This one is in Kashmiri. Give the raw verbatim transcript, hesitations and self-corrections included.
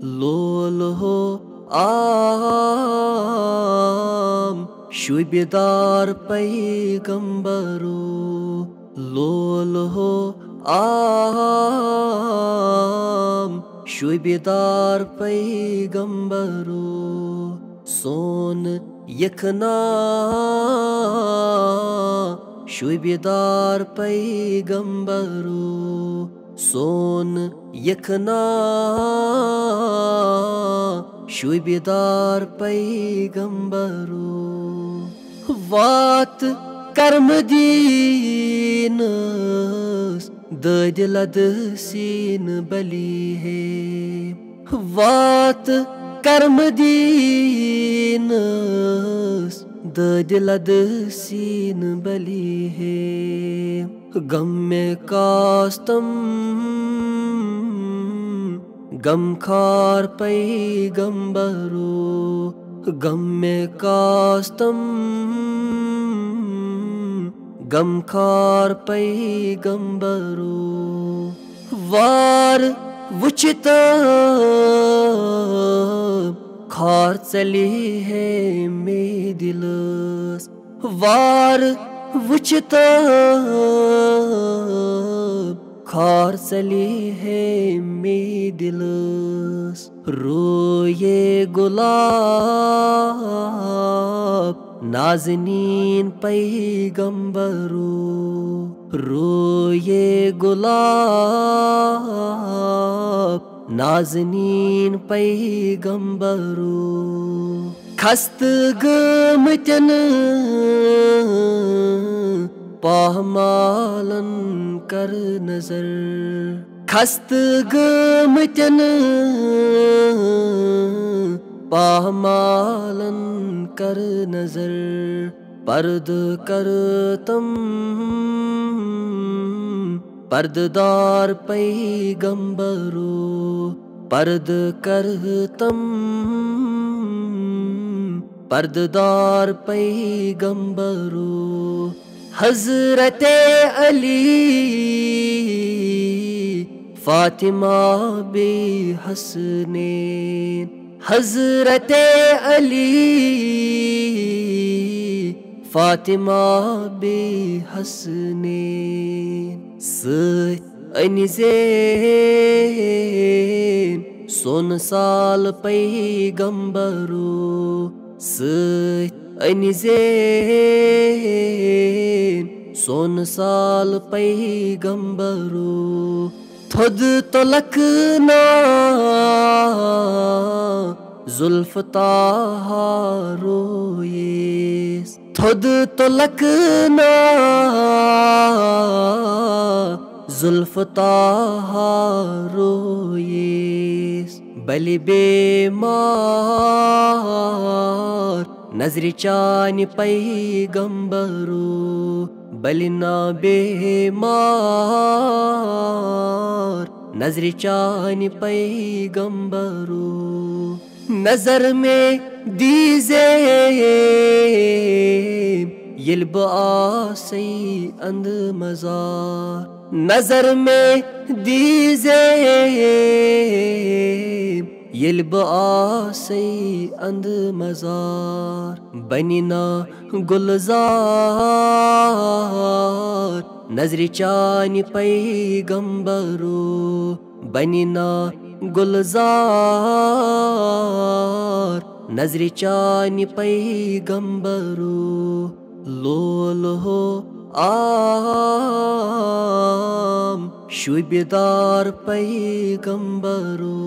لولہٕ ہو عام شوٗبہِ دار پیغمبرو، لولہٕ ہو عام شوٗبہِ دار پیغمبرو۔ سون یخنا شوٗبہِ دار پیغمبرو، سون یخنا شوٗبہِ دار پیغمبرو۔ وات کر مدینس دٲدِ لدٕ سیٖنہٕ بلی ہے۔ وات کر مدینس دٲدِ لدٕ سیٖنہٕ بلی ہے۔ غم میں کاستم غم خار پیغمبرو، غم میں کاستم غم خار پیغمبرو۔ وار وچھتا خار چلی ہے مے دلس، وار وچھتا خار چلی ہے مے دلس۔ رویے گلاب نازنین پیغمبرو، رویے گلاب نازنین پیغمبرو۔ خستہٕ گٲمٕتٮ۪ن پاہمالن کر نظر، خستہٕ گٲمٕتٮ۪ن پاہمالن کر نظر۔ پردٕ کر تم پردٕ دار پیغمبرو، پردٕ کر تم پردٕ دار پیغمبرو۔ حضرت علی، فاطمہ بے حسنین، حضرت علی، فاطمہ بے حسنین۔ سۭتۍ أنۍ زین سۄن سال پیغمبرو، سۭتۍ أنۍ زین سۄن سال پیغمبرو۔ تھوٚد تُلکھ نا زُلفہٕ طاہا رویِس، تھوٚد تُلکھ نا زُلفہٕ طاہا رویِس۔ بلہِ بیمار نظرِ چانہِ پیغمبرو، بلہِ نا بیمار نظرِ چانہِ پیغمبرو۔ نظر مےٚ دیٖزے ییٚلہِ بہٕ آسے اندٕ مزار، نظر مےٚ دیٖزے ییٚلہِ بہٕ آسے اندٕ مزار۔ بنہِ نا گُلزار نظرِ چانہِ پیغمبرو، بنہِ نا گُلزار نظرِ چانہِ پیغمبرو۔ لولہٕ ہو عام شوٗبہِ دار پیغمبرو۔